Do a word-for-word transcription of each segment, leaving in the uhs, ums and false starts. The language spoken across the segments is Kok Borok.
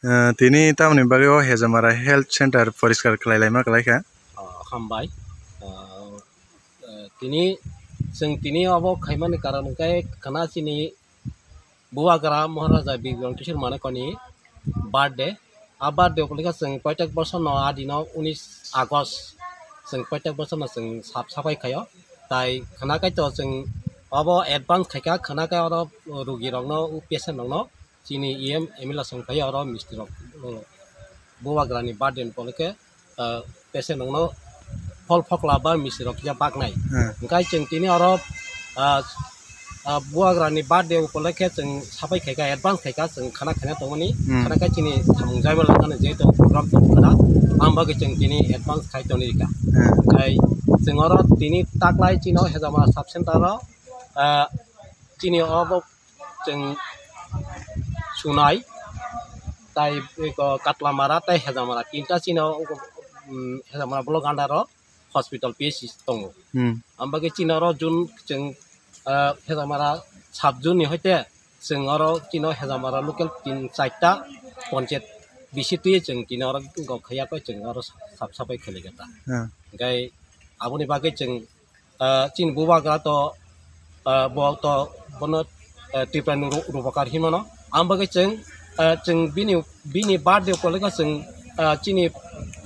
Ah, tini tamoni bagwi o Hejamara Health Center poriskar khlai laima kwlai kha. Ah, hambai. Ah, eh, tini, chwng tini obo khaimani karon hwnkhe khwna chini Bubagra Maharaja Bikrantoswr Manikya ni birthday. A birthday upolokhe chwng proitek bosor no a dino unis August chwng proitek bosor no chwng sap sapai khaio. Tai khwna khai to chwng obo advance khaikha, khwna khai oro rugi rokno, patient rokno chini E M, M L A chwng phai oro misti rok, uh, Bubagra ni birthday ni upolokhe, uh, patient rokno phol phokla ba misti rok kisa baknai. Hmm. Hwnkhe chwng tini oro, uh, uh, Bubagra ni birthday upolokhe chwng sapai khaikha, advance khaikha, chwng khana khaina tongmani, Hmm. khana khai chini samung jaiba langkha jehetu program tong khana, ang bagwi chwng tini advance khai tongwi rikha. Hmm. Khai chwng oro tini taklai chino Hejamara sub center o, uh, chini obo chwng sunai, tai eko Katlamara tai Hejamara, tinta chino, um, Hejamara block under o hospital P H C tongo. Hmm. Ambagwi chino oro June chwng, ah, Hejamara sub zone ni hoite chwng oro chino Hejamara local tin charta ponchayat bisi twi chwng tini oro gok khaya khe chwng oro sap sapai khwlai kha ta. Hmm. Hwnkhe aboni bagwi chwng ah, chini Bubagra to, ah, bo to bono, ah, Tripura ni Ru-, Rupakar hinmano. Ang bagwi chwng, ah, chwng bini, bini birthday upolokhe chwng, ah, chini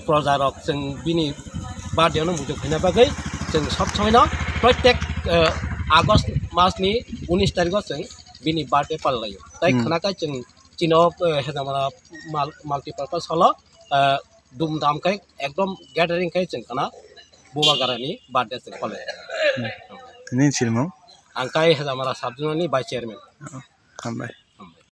proja rok chwng bini birthday no muitu khaina bagwi chwng sob somoi no proitek, ah, August mas ni unis tarikh o chwng bini birthday palai laio. Tai Hmm. khwna khai chwng chino, ah, Hejamara mul-, multipurpose hall o, ah, dum dam khai ekdom gathering khai chwng khwna Bubagra ni birthday chwng palai. Nini silmung? Ang khai Hejamara sub zone ni vice chairman. Oh, hambai.